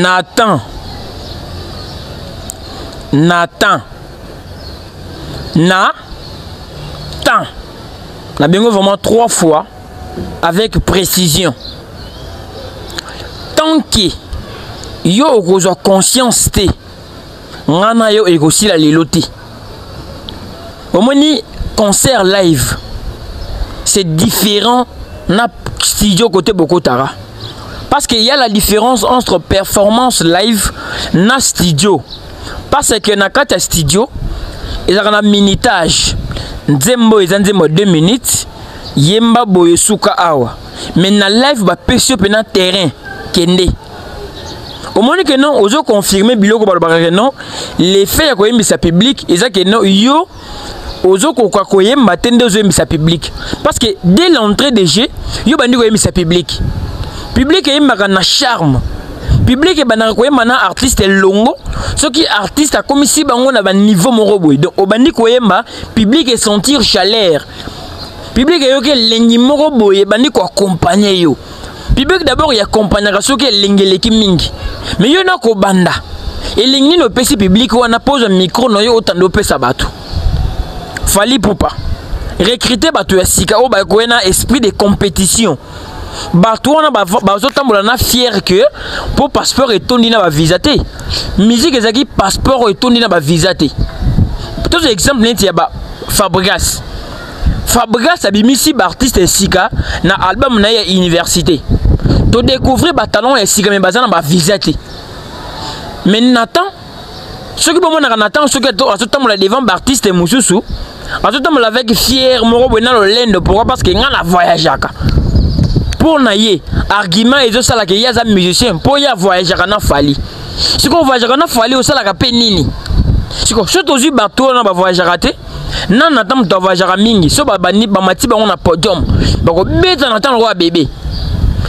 Nathan, Nathan, na temps nabengo vraiment trois fois avec précision. Tant que yo okozwa conscience te, nga na yo ekosila lelo te. Omoni concert live, c'est différent na studio côté bokotara, parce qu'il y a la différence entre performance live na studio, parce que na kati ya studio ezalaka na minutage. Nzembo eza nzembo 2 minutes, yemba boye, suka awa. Mais na live bapesi yo mpena terrain, kende. Omoni ke non, ozo confirmer biloko balobaka ke non, l'effet ya koyembisa public eza ke non, yo ozokoka koyemba te nde ozoyembisa public, parce que dès l'entrée de jeu yo bandi koyembisa public. Public eyembaka na charme, public ebandaka koyemba na artiste elongo. Soki artiste akomisi bango na baniveau moko boye, donc obandi koyemba, public esentir chaleur, public eyoki elengi moko boye, ebandi koaccompagner yo. Public d'abord yaaccompagnaka soki elengi eleki mingi. Mais yo na kobanda, elengi nini opesi public wana mpo ozwa micro na yo, otanda opesa bato? Fally Ipupa recruter bato ya sika oyo bakoya na esprit de compétition. Bato wana bazotambola na fier ke mpo passeport etondi na bavisa te. Musique ezalaki passeport etondi na bavisa te. Tozwa exemple neti ya ba Fabregas. Fabregas abimisi baartiste esika na album na ye ya université, todécouvrir batalent ya esika, me baza na bavisa te. Mais Nathan, soki bomonaka Nathan, soki azotambola devant baartiste mosusu, azotambola avec fier moko boye na lolendo. Pourquoi? Parce que nga na voyageaka. Mpo na ye argument ezosalaka ye aza musicien mpo ye avoyageaka na Fally. Sikoyo ovoyageaka na Fally, osalaka mpe nini? Sikoyo so tozwi bato wana bavoyageaka te na Nathan, moto avoyageaka mingi, so bamati bango na podium, bakobeta na ntango lokola bebe.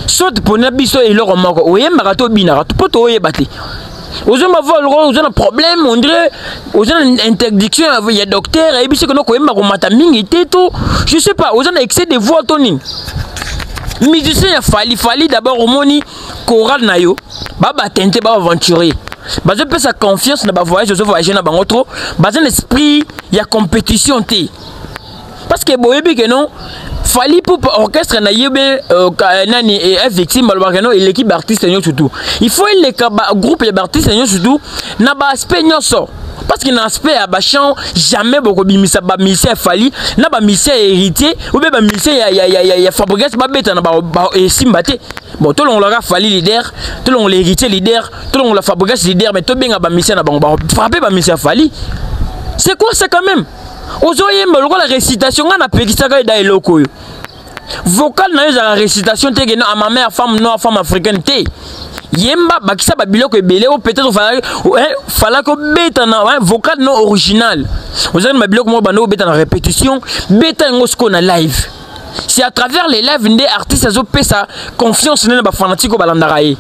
So mpona biso eloko moko oyembaka te, obinaka mpo toyeba te. Ozomba voix lokola oza na problème, on dirait oza na interdiction ya docteur ayebi soki no koyemba komata mingi te, to je sais pas, oza na excès de voix to nini. Musicien ya Fally, Fally d'abord omoni chorale na yo babatente, baaventurier, bazopesa confiance na bavoyage, ozovoyage na bango trop, baza na esprit ya compétition te, parce que boyebi ke non, Fally Ipupa orchestre na ye be nani e victime, balobaka non, eleki baartiste nyonso tout. Il faut eleka bagroupe ya baartiste nyonso tout na baaspect nyonso, parce que na aspect ya bachant, jamais bokobimisa bamusicien ya Fally na bamusicien ya Héritier ou bien bamusicien ya Fabregas babeta na esimba te. Bon, tolongolaka Fally leader, tolongola Héritier leader, tolongola Fabregas leader, mais tobenga bamusicien na bango bafrappe bamusicien ya Fally. C'est quoi ça quand même? Ozoyemba lokola récitation. Ngai napekisaka eda eloko oyo, vocal na yo ezalaka récitation te, keno ama mère femme noire, femme africaine te. Yemba, bakisa babiloko ebele oyo peut-être falaki obeta na vocal no original. Ozali na babiloko moko banda obeta na répétition, beta yango sikoyo na live. C'est à travers les lives nde artiste azopesa confiance nde na bafanatique oyo balandaka ye.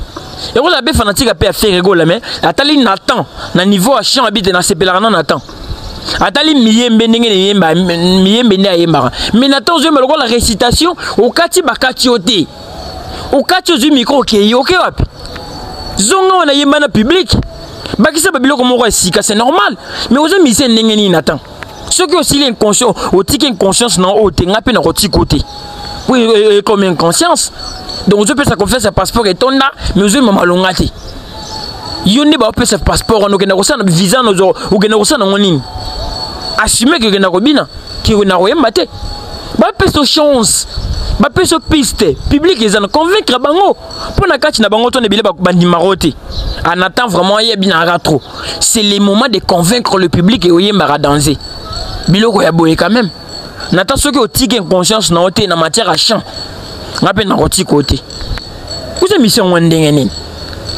Ekozala mpe fanatique ape ya Ferre Gola, mais atali Nathan na niveau ya chant, abi te, nasepelaka na Nathan. Atali miyembe ndenge neyemba miyembe nde ayembaka. Mais Nathan ozoyemba lokola récitation, okati bakati yo te, okati, ozwi micro, okei, oke wapi? Zonga wana, yemba na public, bakisa babiloko moko ya sika, c'est normal. Mais oza musicien ndenge nini, Nathan? Soki osili inconscient, otiki inconscience na oyo te, nga mpe nakotika te. Oui, comme inconscience, donc ozopesa confiance ya passeport etonda, mais ozoyema malonga te. Yo nde baopesa passeport wana, okenda kosala visa, okenda kosala nango nini? Assume ke okenda kobina, ke na koyemba te. Bapesa chance, bapesa piste, public eza na convaincre bango mpo na kati na bango to na ebele bandimako te. En attend vraiment yebinaka trop, c'est le moment de convaincre le public e oyembaka danser biloko ya boye quand même. Nata soki otiki inconscience na yo te na matière ya chant, nga mpe nakotika yo te. Kuza mission ngo ndenge nini?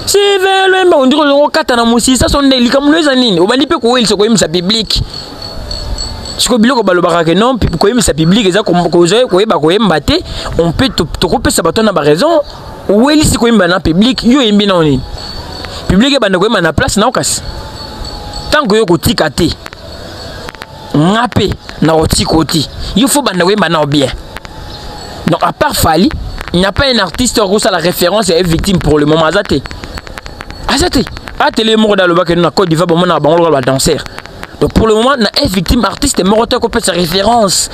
Sivelo ondiri okata na mosisa so nde likambo no eza nini? Obandi mpe kowelisa koyembisa public. Sikoyo biloko balobaka ke non, koyembisa public eza koyeba koyemba te. On peut tokopesa bato na baraison. Owelisi koyemba na public, yo oyembi nao nini? Public ebanda koyemba na place nao. Kasi ntango yo kotika te, nga mpe nakotika te. Yo faut banda koyemba nao bien. Donc à part Fally, il n'y a pas un artiste akosala référence ya victime pour le moment, aza te. Aza te. Atele moko da alobaki na Côte d'Ivoire bamonaka bango lokola badanser. Donc pour le moment na F victime artiste moko te akopesa référence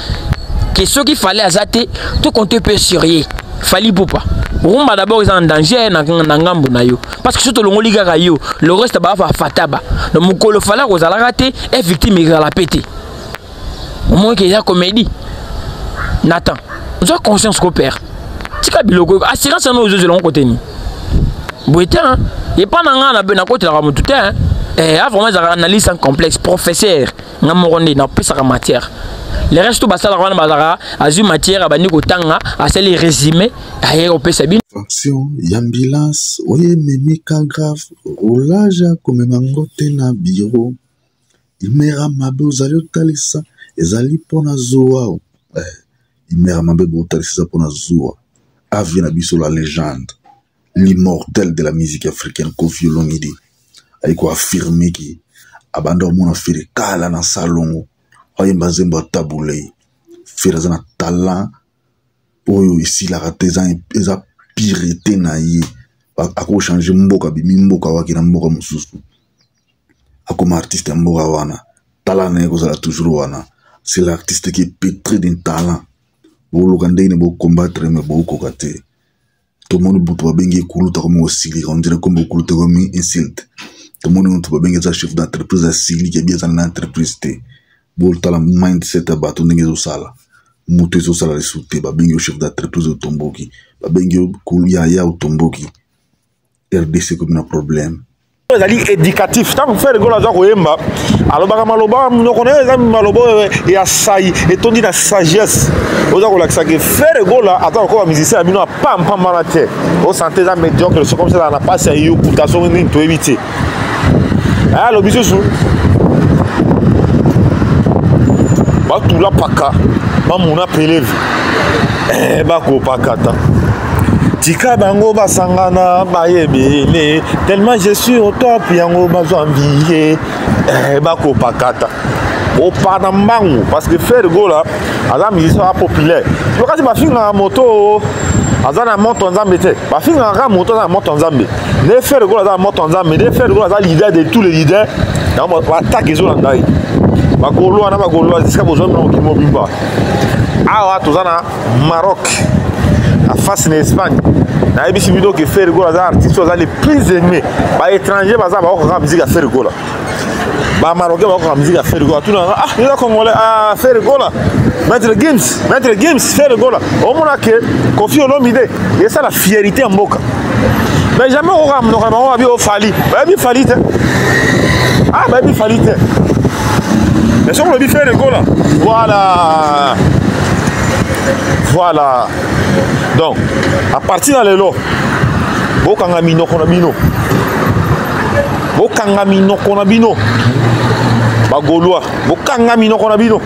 ke soki Fally aza te, to compte mpe sur ye. Fally Ipupa rumba d'abord eza en danger na ngambo na yo, parce que soki tolongoli kaka yo, le reste baa fataba. Donc mokolo Fally akozalaka te, F victime ezala pe te. Omoni ke eza comédie. Nathan, ozwa conscience ko père, tika biloko. Assurance yango ozozela ngo kote nini boye te? Epa na ngai nakotelaka motu te. Eh, a vraiment ezalaka analyse sans complexe, professeur. Nga moko nde napesaka matière. Le reste basalaka wana, bazalaka azwi matière, abandi kotanga, asali résumé, aye kopesa bino. Fonction ya ambulance oyo ememi cas grave, roulage akomema yango te na bureau. Imera mabe ozali otalisa ezali mpona zuwa. Eh, imera mabe botalisa eza mpona zuwa. Avi na biso, la légende, l'immortel de la musique africaine, Koffi Olomide, ayi koaffirmer ke abanda komona Ferre kala na salongo ayemba nzembo ya Tabu Ley. Ferre aza na talent oyo esilaka te, eza pureté na ye. Akochange mboka, bimi mboka waki na mboka mosusu, akoma artiste ya mboka wana, talent na ye kozala toujours wana. C'est l'artiste qui est pétri d'un talent. Boluka ndenge nini bocombattre, me bokoka te. Tomoni butu babengi ekuluta, komi kosilika, on dirait kombo ekuluta ekomi insulte. Tomoni mutu babengi eza chef d'entreprise, asiliki, ebi eza na entreprise te. Botala mindset ya bato ndenge ezosala, moto ezosala lisusu te. Babengi yo chef d'entreprise, otomboki. Babengi yo yaya, otomboki. RDC ekomi na problème. Ezali éducatif. Ntango Ferre Gola aza koyemba, alobaka maloba, monoko na ye eza maloba oyo ya sai etondi na sagesse. Oza kolakisa ke Ferre Gola aza kokoba musicien ya bino apampambana te. Osante eza médiocre, so comme ça ezala na mpasi ya yokuta, soki nini toyebi te. Alobi susu batula paka bamona peleve, eh, bakopakata. Tika bango basangana, bayebele tellement je suis au top, yango bazwa mbiye, eh, bakopakata opana mbangu, parce que Ferre Gola aza musicien aza populaire. Kasi bafingaka moto aza na moto Nzambe te, bafingaka kaka moto aza na moto Nzambe. Nde Ferre Gola aza na moto Nzambe, nde Ferre Gola aza leader de tous les leaders. Yango batake ezolanda ye. Bagaulois na Bagaulois, esika bozwami na mokili mobimba, awa toza na Maroc, na face na Espagne. Nayebisi bino ke Ferre Gola aza artiste oyo aza le plus aimé. Baétranger baza bakokaka musique ya Ferre Gola, Bamarocain bakokaka musique ya Ferre Gola. Tuna: "Ah, eza Congolais? Ah, Ferre Gola, Maître Gims, Maître Gims, Ferre Gola." Omona ke Koffi Olomide esala fierté ya mboka, mais jamais okoka monoko na bango babi oFally. Bayebi Fally te. Ah, bayebi Fally te. Mais soki olobi Ferre Gola, voilà, voilà. Donc à partir na lelo, bokanga minoko na bino, bokanga minoko na bino. Bagaulois, bokanga minoko na bino,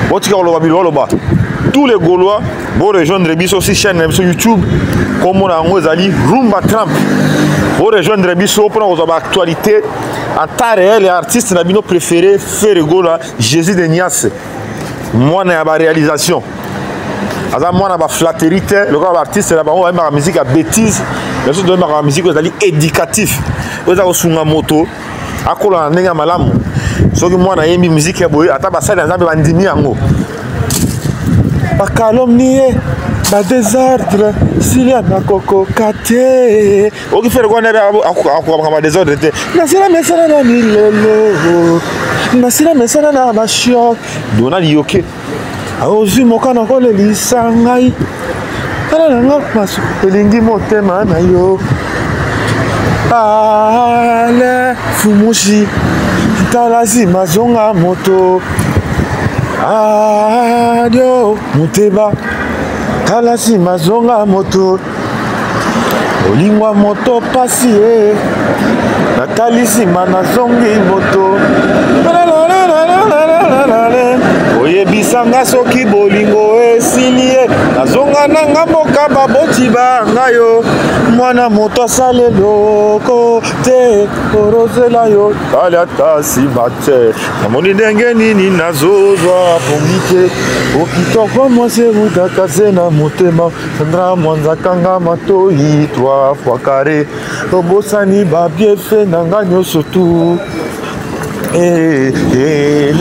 botika koloba biloloba. Tous les Gaulois, borejoindre biso si chaîne na biso YouTube, kombo na yango ezali Rumba Trump. Borejoindre biso mpona kozwa baactualité en temps réel ya artiste na bino préféré, Ferre Gola, Jésus de Nias, mwana ya baréalisation. Aza mwana baflatterie te lokola baartiste na bango bayembaka musique ya bêtise. Biso toyembaka musique oyo ezali éducatif, oyo eza kosunga moto akola na ndenge ya malamu. Soki mwana ayembi musique ya boye, ata basali ya Nzambe bandimi yango. Bacalomnie, badésordre, silia nakokoka te. Oki Ferre Gola akokaka badésordre te. Nasila mesana na milolo, nasila mesana na bachoc. Dona liyoke, ozwi mokano kolelisa ngai, tala nanga masu elingi motema na yo. Ale fumushi, tala nsima, zonga moto. Adio moteba, tala nsima, zonga moto. Olingwa moto pasi ye, natali nsima, nazongi moto. Oyebisanga soki bolingo esili ye, nazonga. Nazonga na nga mboka baboti ba nga yo mwana moto asala eloko te korozela yo tali ata nsima te namoni ndenge nini nazozwa pongi te okitoko mwasi eutaka se na motema sandra mwanza kanga matoi trois fois carré obosani babiefe na nga nyonso tu elela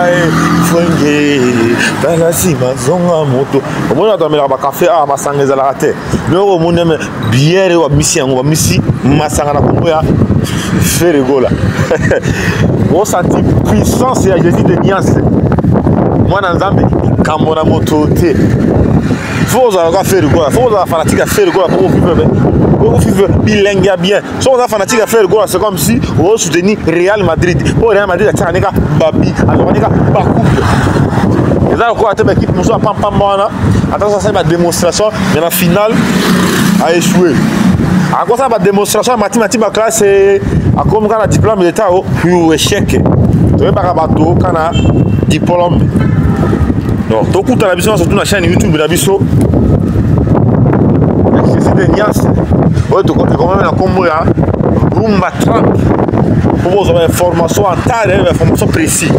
eh, eh, fwenge tala nsima zonga moto. Omoni bato bamelaka bakafe awa, masanga ezalaka te. Biloko omoni me biere oyo bamisi yango, bamisi masanga na kombo ya Ferregola. Osanti puissance ya Jésus de nuance, mwana Nzambe, likambo na moto te. Fo ozala kaka Ferregola, fo ozala fanatique ya Ferregola po ovivre, ovivre bilenge ya bien. Soki oza fanatique ya Ferre Gola, c'est comme si o soutenir Real Madrid, po Real Madrid atiaka ndeka babi, azwaka ndeka bacoupe. Eza lokola te baekipe mosusu ya pampamba wana, ata soki asali badémonstration, mais na finale a échoué. Akosala badémonstration ya matimati baklasse, akomi kaka na diplôme d'état o échec. Toyebaka bato kaka na diplôme. Donc tokutana biso nyonso tu na chaîne YouTube na biso Jésus de Niance, oyo tokomami na nkombo ya Rumba Trump, mpo bozwa bainformation en temps réel, bainformation précis.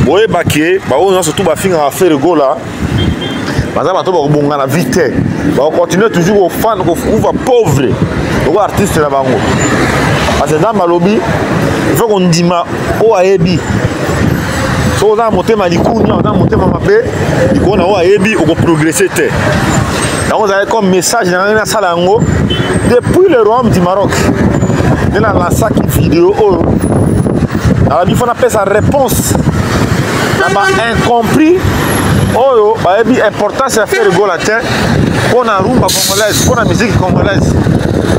Boyeba ke baoyo nyonso tu bafingaka Ferre Gola baza bato bakobonga na vie te, bakocontinue toujours kofanda kokufa pauvre lokola artiste na bango, parce que Nzambe alobi il faut kondima oyo ayebi. Soki oza na motema likunya, oza na motema mabe likolo na oyo ayebi, okoprogresse te. Yango ezalaki comme message na ngai, nasala yango depuis le royaume du Maroc nde nalansaki video oyo. Nalobi fo napesa réponse na ba incompris oyo bayebi importance ya Ferre Gola te mpo na rumba congolaise, mpo na musique congolaise.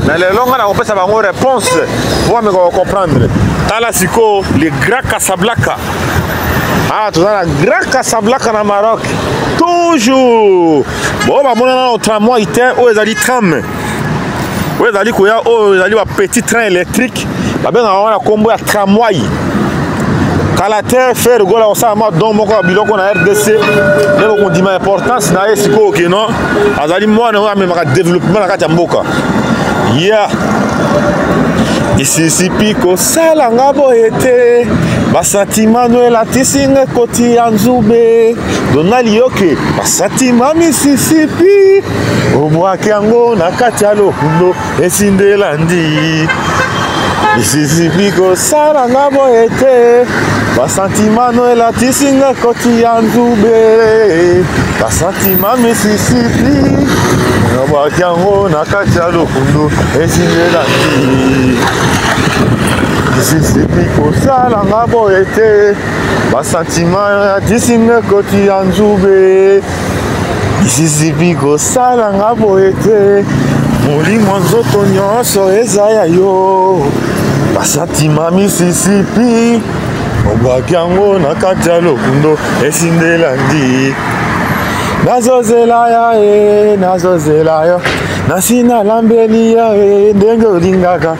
Na lelo ngai nakopesa bango réponse mpo bameka kocomprendre. Tala sikoyo le grand Casablanca. Ah, toza na grand Casablanca na Maroc toujours. Bo bamona nano tramway te, oyo ezali tram oyo ezali koya, oyo ezali ba petit train électrique, babengaka wana nkombo ya tramway. Kala te Ferre Gola kosala mwa don moko ya biloko na RDC, nde bokondima importance na ye sikoyo keno azali mwana oyo amemaka développement na kati ya mboka ya Mississippi. Kosala nga boye te, basantima no elatisi nga ekoti ya nzube. Donali yoke basantima Mississippi, obwaki yango na kati ya lokundo esindelandi. Mississippi, kosala nga boye te, basantima no elatisi nga ekoti ya nzube. Basantima Mississippi, obwaki yango na kati ya lokundo esindelandi. Mississippi, kosala nga boye te, basantima elatisi nga ekoti ya nzube. Mississippi, kosala nga boye te, molimo nzoto nyonso eza ya yo. Basantima Mississippi, obwaki yango na kati ya lokundo esindelandi. Nazozela ya e, nazozela yo, nasi nalambeli yo e ndenge olingaka.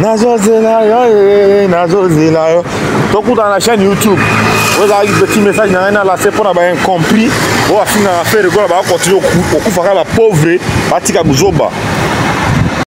Nazozela yo e, nazozela yo. Tokutana na chaîne YouTube. Oyo ezalaki petit message na ngai na lase mpo na baincompris oyo afingaka Ferre Gola, bakocontinue kokufa kaka bapauvre, batika buzoba.